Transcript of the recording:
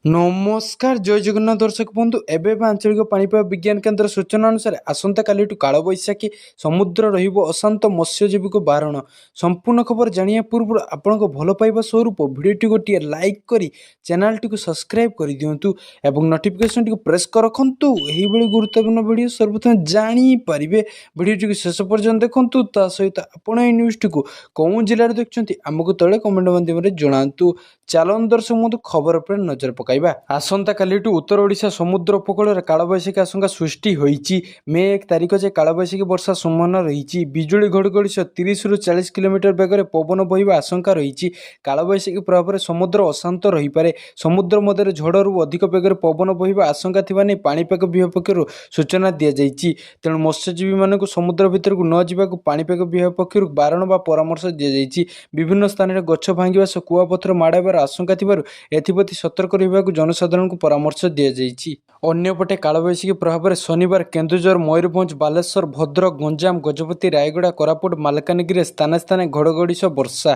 ନମସ୍କାର, ଜୟ ଜଗନ୍ନାଥ ଦର୍ଶକ ବନ୍ଧୁ। ଏବେ ଏବେ ଆଞ୍ଚଳିକ ପାଣିପାଗ ବିଜ୍ଞାନ କେନ୍ଦ୍ର ସୂଚନା ଅନୁସାରେ ଆସନ୍ତାକାଲିଠୁ କାଳବୈଶାଖୀ, ସମୁଦ୍ର ରହିବ ଅଶାନ୍ତ, ମତ୍ସ୍ୟଜୀବୀକୁ ବାରଣ। ସମ୍ପୂର୍ଣ୍ଣ ଖବର ଜାଣିବା ପୂର୍ବରୁ ଆପଣଙ୍କ ଭଲ ପାଇବା ସ୍ୱରୂପ ଭିଡ଼ିଓଟି ଗୋଟିଏ ଲାଇକ୍ କରି ଚ୍ୟାନେଲଟିକୁ ସବସ୍କ୍ରାଇବ୍ କରିଦିଅନ୍ତୁ ଏବଂ ନୋଟିଫିକେସନଟିକୁ ପ୍ରେସ୍ କରି ରଖନ୍ତୁ। ଏହିଭଳି ଗୁରୁତ୍ୱପୂର୍ଣ୍ଣ ଭିଡ଼ିଓ ସର୍ବପ୍ରଥମେ ଜାଣିପାରିବେ। ଭିଡ଼ିଓଟିକୁ ଶେଷ ପର୍ଯ୍ୟନ୍ତ ଦେଖନ୍ତୁ। ତା ସହିତ ଆପଣ ଏହି ନ୍ୟୁଜ୍ଟିକୁ କେଉଁ ଜିଲ୍ଲାରୁ ଦେଖୁଛନ୍ତି, ଆମକୁ ତଳେ କମେଣ୍ଟ ମାଧ୍ୟମରେ ଜଣାନ୍ତୁ। ଚାଲନ୍ତୁ ଦର୍ଶକ ବନ୍ଧୁ, ଖବର ଉପରେ ନଜର ପକାଇବା। ଆସନ୍ତାକାଲିଠୁ ଉତ୍ତର ଓଡ଼ିଶା ସମୁଦ୍ର ଉପକୂଳରେ କାଳବୈଶାଖୀ ଆଶଙ୍କା ସୃଷ୍ଟି ହୋଇଛି। ମେ 1 ତାରିଖ ଯାଏ କାଳବୈଶାଖୀ ବର୍ଷା ସମ୍ଭାବନା ରହିଛି। ବିଜୁଳି ଘଡ଼ଘଡ଼ି ସହ 30ରୁ 40 କିଲୋମିଟର ବେଗରେ ପବନ ବହିବା ଆଶଙ୍କା ରହିଛି। କାଳବୈଶାଖୀ ପ୍ରଭାବରେ ସମୁଦ୍ର ଅଶାନ୍ତ ରହିପାରେ। ସମୁଦ୍ର ମଧ୍ୟରେ ଝଡ଼ରୁ ଅଧିକ ବେଗରେ ପବନ ବହିବା ଆଶଙ୍କା ଥିବା ନେଇ ପାଣିପାଗ ବିଭାଗ ପକ୍ଷରୁ ସୂଚନା ଦିଆଯାଇଛି। ତେଣୁ ମତ୍ସ୍ୟଜୀବୀମାନଙ୍କୁ ସମୁଦ୍ର ଭିତରକୁ ନ ଯିବାକୁ ପାଣିପାଗ ବିଭାଗ ପକ୍ଷରୁ ବାରଣ ବା ପରାମର୍ଶ ଦିଆଯାଇଛି। ବିଭିନ୍ନ ସ୍ଥାନରେ ଗଛ ଭାଙ୍ଗିବା ସହ କୁଆପଥର ମାଡ଼ ହେବାର ଆଶଙ୍କା ଥିବାରୁ ଏଥିପ୍ରତି ସତର୍କ ରହିବାକୁ ଜନସାଧାରଣଙ୍କୁ ପରାମର୍ଶ ଦିଆଯାଇଛି। ଅନ୍ୟପଟେ କାଳବୈଶାଖୀ ପ୍ରଭାବରେ ଶନିବାର କେନ୍ଦୁଝର, ମୟୂରଭଞ୍ଜ, ବାଲେଶ୍ୱର, ଭଦ୍ରକ, ଗଞ୍ଜାମ, ଗଜପତି, ରାୟଗଡ଼ା, କୋରାପୁଟ, ମାଲକାନଗିରିରେ ସ୍ଥାନେ ସ୍ଥାନେ ଘଡ଼ଘଡ଼ି ସହ ବର୍ଷା